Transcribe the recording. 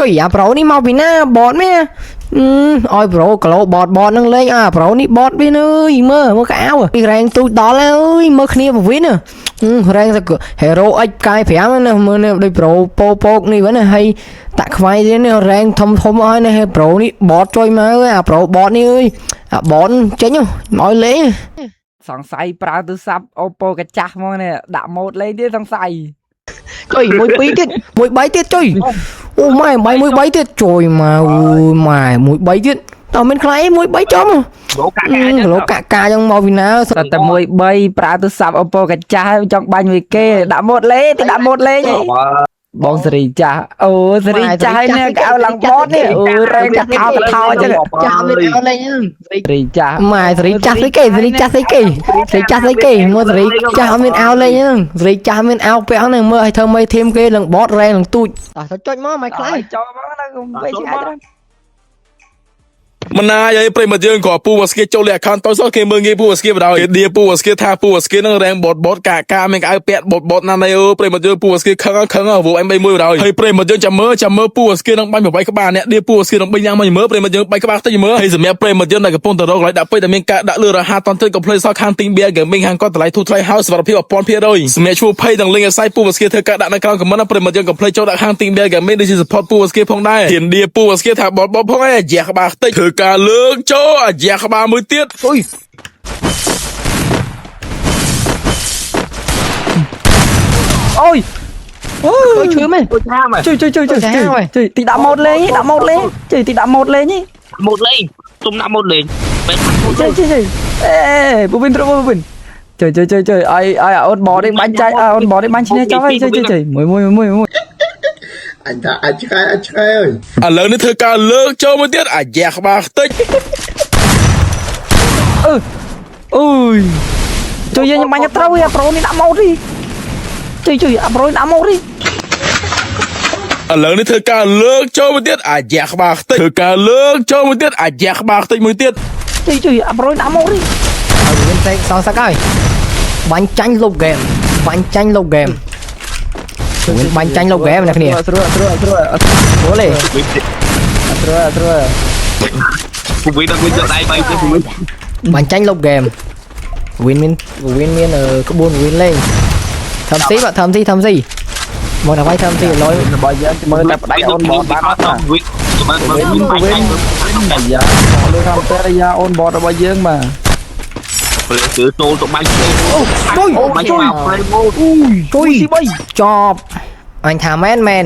ចុយអាប្រូនេះមកពីណាបតមែនអើយប្រូគីឡូបតបតនឹងលេងអាប្រូនេះបតវាអើយមើលមើលកៅពីរ៉ែងទូចដល់ហើយអើយមើលគ្នាពវិនរ៉ែងទៅ Hero X ផ្កាយ5ណាមើលនេះដូចប្រូពោពោកនេះវិញណាហើយតាក់ខ្វាយទៀតនេះរ៉ែងធំធំអស់នេះប្រូនេះបតចុយមកអើយអាប្រូបតនេះអើយអាបតចេញមកឲ្យលេង សង្ស័យប្រើទូរស័ព្ទ Oppo កាចាស់ហ្មងនេះដាក់ម៉ូតលេងទៀតសង្ស័យ ចុយមួយពីរទៀតមួយបីទៀតចុយអូម៉ែបាយមួយបីទៀតចុយមកអូម៉ែមួយបីទៀតតើមានខ្លាយមួយបីចំ លោកាកា គីឡូកាកាចឹងមកពីណា តែតែមួយ3ប្រើទូរស័ព្ទ Oppo កាចាស់ចង់បាញ់មួយគេដាក់ម៉ូតលេងទីដាក់ម៉ូតលេងហីបងសេរីចាស់អូសេរីចាស់ហើយនេះកៅឡើងបតនេះអូរែងកថោកថោអញ្ចឹង ចាស់មានអោលេងហ្នឹង សេរីចាស់ ម៉ែសេរីចាស់ស្អីគេសេរីចាស់ស្អីគេសេរីចាស់ស្អីគេមើលសេរីចាស់អត់មានអោលេងហ្នឹងសេរីចាស់មានអោពាក់ហ្នឹងមើលឲ្យធ្វើមេធីមគេនឹងបតរែងនឹងទូចតោះចុចមកម៉ែខ្លាយ ចូលមកណាកុំវិញឆ្ងាយច្រើន មិនណាយអីប្រិមត្តយើងក៏ពូវស្គីចូលលេ account តូចសោះគេមើលងាយពូវស្គីបណ្ដោយគេឌៀពូវស្គីថាពូវស្គីនឹងរែងបតបតកាកាមានកៅពាក់បតបតណាស់ណៃអើប្រិមត្តយើងពូវស្គីខឹងខឹងវអេម3មួយបណ្ដោយហើយប្រិមត្តយើងចាំមើលចាំមើលពូវស្គីនឹងបាញ់8ក្បាលអ្នកឌៀពូវស្គីនឹង3យ៉ាងមកមើលប្រិមត្តយើង3ក្បាលតិចមើលហើយសម្រាប់ប្រិមត្តយើងដែលកំពុងតែរកកន្លែងដាក់ពេជ្រដែលមានការដាក់លឿនរហ័សតន់តិចកុំភ្លេចសោះខាងទីង Beer Gaming ខាងគាត់តម្លៃធូរថ្លៃហើយសុវត្ថិភាព1000%សម្រាប់ឈ្មោះភ័យនិង link អាស័យពូវស្គីធ្វើការដាក់នៅក្រោម comment ប្រិមត្តយើងកុំភ្លេចចូលដាក់ខាងទីង Beer Gaming ដូចជា support ពូវស្គីផងដែរធានឌៀពូវស្គីថាបតបតផងឯអាយ៉ាក្បាលខ្ទេចធ្វើការលើកចូលអាយ៉ាក្បាលមួយទៀត អុយ អូយអូ អុយឈឺមែន អូថាមក ជួយជួយជួយជួយជួយទីដាក់ម៉ូតលេងដាក់ម៉ូតលេងជួយទីដាក់ម៉ូតលេង ម៉ូតលេងទុំដាក់ម៉ូតលេងបែប ជួយជួយជួយអេពូវិនត្រពូវិនជួយជួយជួយជួយឲ្យឲ្យអូនបតនេះបាញ់ចាយអូនបតនេះបាញ់ឈ្នះចោលហើយជួយជួយជួយមួយមួយមួយមួយ អញថាអាចឆ្កែអាចឆ្កែអើយ ឥឡូវនេះធ្វើការលើកចូលមួយទៀតអាយ៉ាក្បាលខ្ទេច អឺអូយជួយយើងបាញ់ត្រូវអាប្រូនេះដាក់ម៉ូតនេះជួយជួយអាប្រូនេះដាក់ម៉ូតនេះ ឥឡូវនេះធ្វើការលើកចូលមួយទៀតអាយ៉ាក្បាលខ្ទេចធ្វើការលើកចូលមួយទៀតអាយ៉ាក្បាលខ្ទេចមួយទៀត ជួយជួយអាប្រូនេះដាក់ម៉ូតនេះ ឲ្យមានសេកសងសឹកហើយបាញ់ចាញ់លុបហ្គេមបាញ់ចាញ់លុបហ្គេមមានបាញ់ចាញ់លុបហ្គេមអ្នកគ្នា ស្រួលស្រួលស្រួល ស្រួលទេ ស្រួលស្រួល ពូវិញដល់វិញយកដៃបីទៅពូវិញ បាញ់ចាញ់លុបហ្គេមវិនមានវិនមានក្បួនវិនលេងធ្វើស៊ីបាទធ្វើស៊ីធ្វើស៊ីមកដល់វាយធ្វើស៊ីលយ របស់យើងមើលតែផ្ដាច់អូនបតបានអត់ណា វិញមើលមើល វិញ វិញ អាយ៉ាលើខាងផ្ទះអាយ៉ាអូនបតរបស់យើងបាទ ព្រោះគឺចូលទៅបាញ់ចូល ជួយ បាញ់មកព្រៃម៉ូត ជួយ ទី3 ចប់អញថាមែនមែន